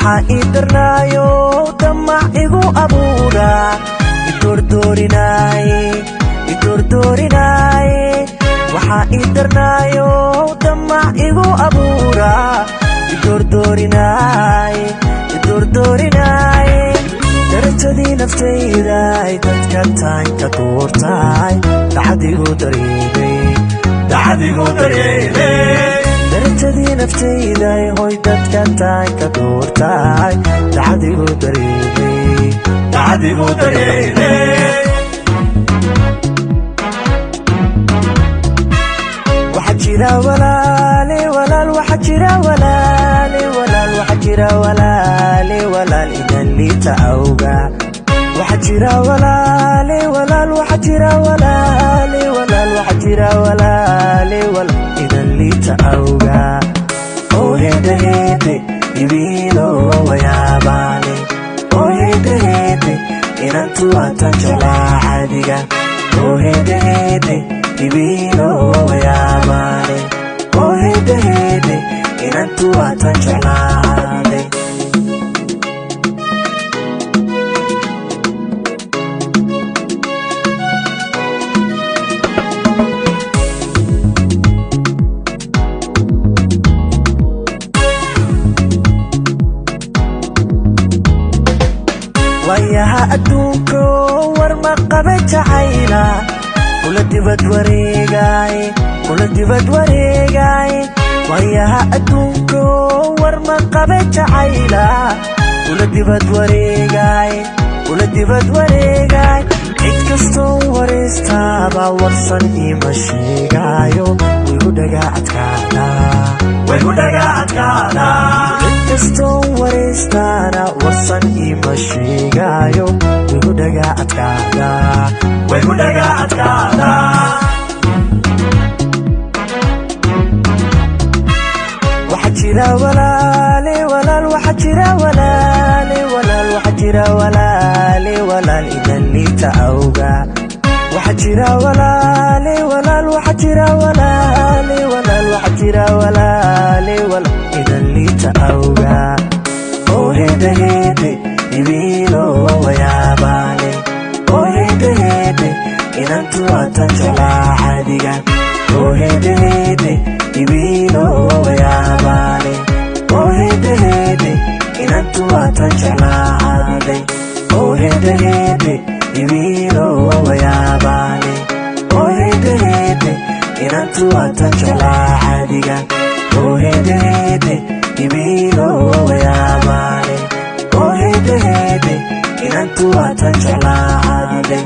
Waxaa ii darnaayo damac igu abuura, idordoorinaaye, idordoorinaaye. Waxaa ii darnaayo damac igu abuura, idordoorinaaye, idordoorinaaye. Darajadii naftayday dadka taanka duurtaay, daxadigu daryeelay, daxadigu daryeelay. Darajadii naftayday hoy dadka taanka duurtaay, daxadigu daryeelay, daxadigu daryeelay. Waxaa jira walaale walaal, waxaa jira walaale walaal, waxaa jira walaale walaal inan liita awga. Waxaa jira walaale walaal, waxaa jira walaale walaal, waxaa jira walaale walaal inan liita awga. Oo heede heede ibiilo wayaabaane, oo heede heede inantu waatan jeclaa xadiga. Oo heede heede ibiilo wayaabaane, oo heede heede inantu waatan jeclaade. Waayaha adduunko war ma qabe jacayla, kula dibad wareegaay, kula dibad wareegaay. Waayaha adduunko war ma qabe jacayla, kula dibad wareegaay, kula dibad wareegaay. Cid kastoo waraystaaba warsan iima sheegaayo, wigu dhagaa adkaada, wigu dhagaa adkaada. Cid kastoo waraystaana warsan iima sheegaayo, wigu dhagaa adkaada, wigu dhagaa adkaada. Waxaa jira walaale walaal, waxaa jira walaale walaal, waxaa jira walaale walaal inan liita awga. Waxaa jira walaale walaal, waxaa jira walaale walaal, waxaa jira walaale walaal inan liita awga. Oo heede heede ibiilo wayaabaane, oo heede heede inantu waatan jeclaa xadiga. Oo heede heede ibiilo wayaabaane, oo heede heede inantu waatan jeclaaday. Oo heede heede ibiilo wayaabaane, oo heede heede inantu waatan jeclaa xadiga. Oo heede heede ibiilo wayaabaane, oo heede heede inantu waatan jeclaaday.